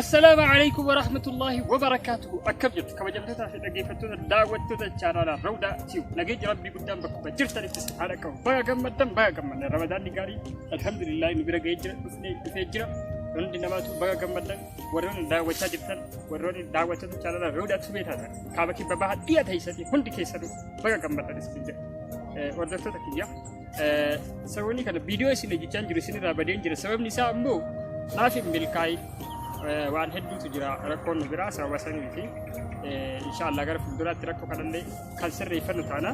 Assalaamu alaikum warahmatullahi wabarakaatuhu. Akkam jirtu kabajamtootaa fi dhaggeeffattoota daawwattoota chaanaalaa Rawdaa Tube. Nageenyi Rabbii guddaan bakkuma jirtanitti isin haadha qabu. Baga gammaddan, baga gammaddan. Ramadaanni gaarii alhamdulillah nu bira ga'ee jira, dhufnee dhufee jira. Hundi namaatu baga gammaddan. Warroonni daawwachaa jirtan, warroonni daawwattoota chaanaalaa Rawdaa Tube taatan kaaba kibba baha dhiya ta'isanii hundi keessanuu baga gammaddan isin jedha. Hordoftoota kiyya. Sababni kana viidiyoo isin hojjechaa jiru isin irraa badeen jira. Sababni isaa ammoo naaf hin milkaa'in waan hedduutu jira, rakkoon nu biraa sababa sanii fi inshaallah gara fuulduraatti rakkoo kanallee kan sirreeffannu taana.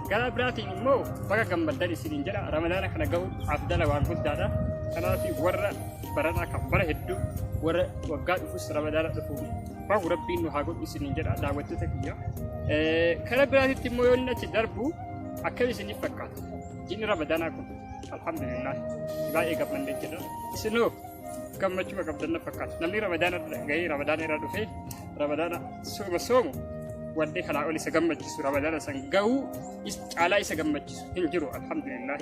Gara biraatiin immoo baga gammaddan isiniin jedha. Ramadaana kana gahu afdala waan guddaadha. Kanaaf warra baranaa kan bara hedduu warra waggaa dhufus Ramadaana dhufu bahu Rabbiin nu haa godhu isiniin jedha daawwattoota kiyya. Kara biraatitti immoo yoo inni achi darbu akkam isiniif fakkaata? Ji'ni Ramadaanaa kun alhamdulillah baay'ee gammannee jirra. Isinoo gammachuma qabdan na fakkaata. Namni Ramadaana gahee Ramadaana irra dhufee Ramadaana sooma soomu wanti kanaa ol isa gammachiisu Ramadaana san gahuu caalaa isa gammachiisu hin jiru alhamdulillah.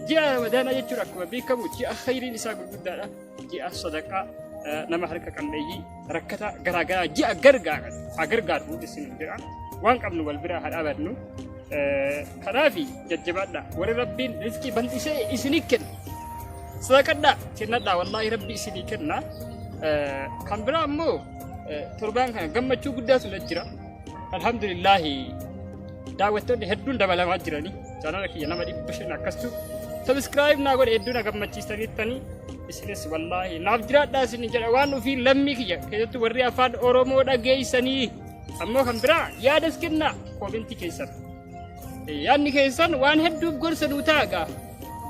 Ji'a Ramadaanaa jechuun akkuma beekamu ji'a khayriin isaa gurguddaadha. Ji'a sadaqaa, nama harka qalleeyyii rakkataa garaagaraa ji'a gargaaran haa gargaarru isin jedha. Waan qabnu wal biraa haa dhaabannu. Kanaaf jajjabaadha. Warri Rabbiin rizqii bal'isee isinii kenna. Sadaqadhaa kennadhaa, wallaahi Rabbi isinii kenna. Kan biraa immoo torbaan kana gammachuu guddaatu na jira. Alhamdulillaahi daawwattoonni hedduun dabalamaa jiranii. Chaanala kiyya nama 500 akkastu subscribe naa godhe, hedduu na gammachiistaniittanii. Isinis wallaahi naaf jiraadhaa isin jedha. Waan ofii lammii kiyya keessattuu warri afaan Oromoo dhageessanii ammoo kan biraa yaadas kennaa koomentii keessan. Yaadni keessan waan hedduuf gorsa nuu ta'a gaa.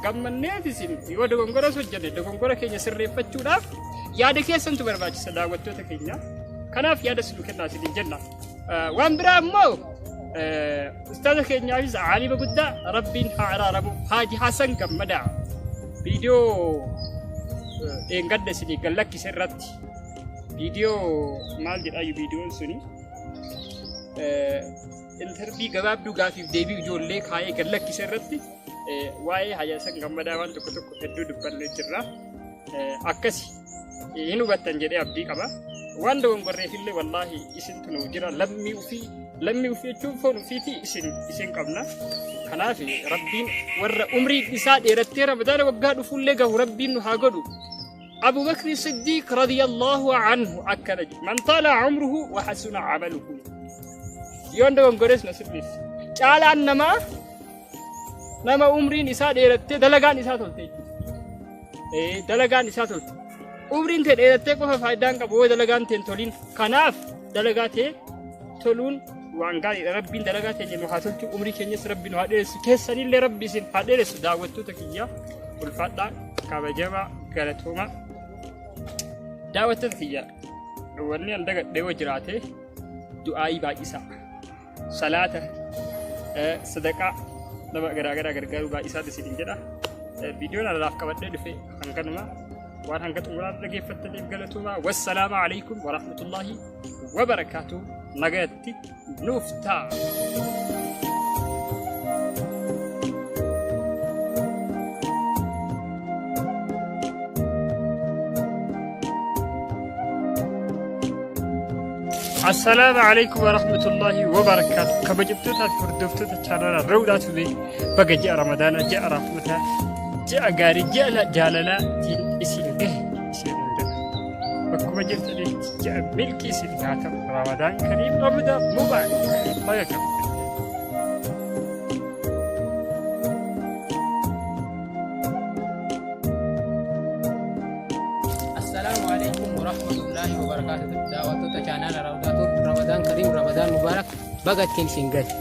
Gammanneet isin yoo dogongoras hojjenne dogongora keenya sirreeffachuudhaaf yaada keessantu barbaachisa daawwattoota keenya. Kanaaf yaada isin kennaa isin jenna. Waan biraa immoo ustaaza keenyaafis aalima guddaa Rabbiin haa araaramu, Haaji Hasan Gammadaa, viidiyoo dheengadda isinii gallakkise irratti, viidiyoo maal jedhaayu, viidiyoon suni intarvii gabaabduu gaafiif deebii ijoollee kaayee gallakkise irratti waa'ee Haaji Hasan Gammadaa waan tokko tokko hedduu dubbannee jirra. Akkasi hin hubattan jedhee abdii qaba. Waan dogongorreef illee wallaahi isintu nuuf jira. Lammii ofii, lammii ofii jechuun foon ofiiti, isin qabna. Kanaaf Rabbiin warra umrii isaa dheerattee Ramadaana waggaa dhufullee gahu Rabbiin nu haa godhu. Abu Bakri Siddiq radiyallahu anhu akkana jedhe: man taala umruhu wa hasuna amaluhu. Yoon dogongores na sirreessi. Caalaan namaa nama umriin isaa dheerattee dalagaan isaa tolte jechuudha. Dalagaan isaa tolte. Umriin tee dheerattee qofa faayidaan qabu yoo dalagaan tee hin tolin. Kanaaf dalagaa tee toluun waan gaariidha. Rabbiin dalagaa teenya nu haa tolchu. Umrii keenyas Rabbi nu haa dheeressu. Keessanillee Rabbi isin haa dheeressu daawwattoota kiyya. Ulfaadhaa, kabajamaa, galatoomaa. Daawwattoota kiyya, wanni an dagadhe yoo jiraate du'aayii baay'isaa. Salaata, sadaqaa, nama garaagaraa gargaaruu baay'isaatu isin jedha. Viidiyoon alaaf qabadhee dhufe hanganuma. Waan hanga xumuraa dhaggeeffattaniif galatoomaa. Wassalaamu alaikum warahmatullaahi wabarakaatu. Nagayatti nuuf ta'a. Assalaamu alaikum warahmatullaahi wabarakaatu. Kabajamtootaa fi hordoftoota chaanala Rawdaa Tube, baga ji'a Ramadaanaa, ji'a rahmataa, ji'a gaarii, ji'a jaalalaatiin isin gahe isin jedha. Bakkuma jirtanitti ji'a milkii isin haa ta'u. Ramadaan kariim, Ramadaan mubaarak. Baga gammaddan. Assalaamu alaikum warahmatullahi wabarakatuh. Daawwattoota chaanaala Rawdaa Tube, Ramadaan Kariim, Ramadaan Mubaarak, baga ittiin isin gahe.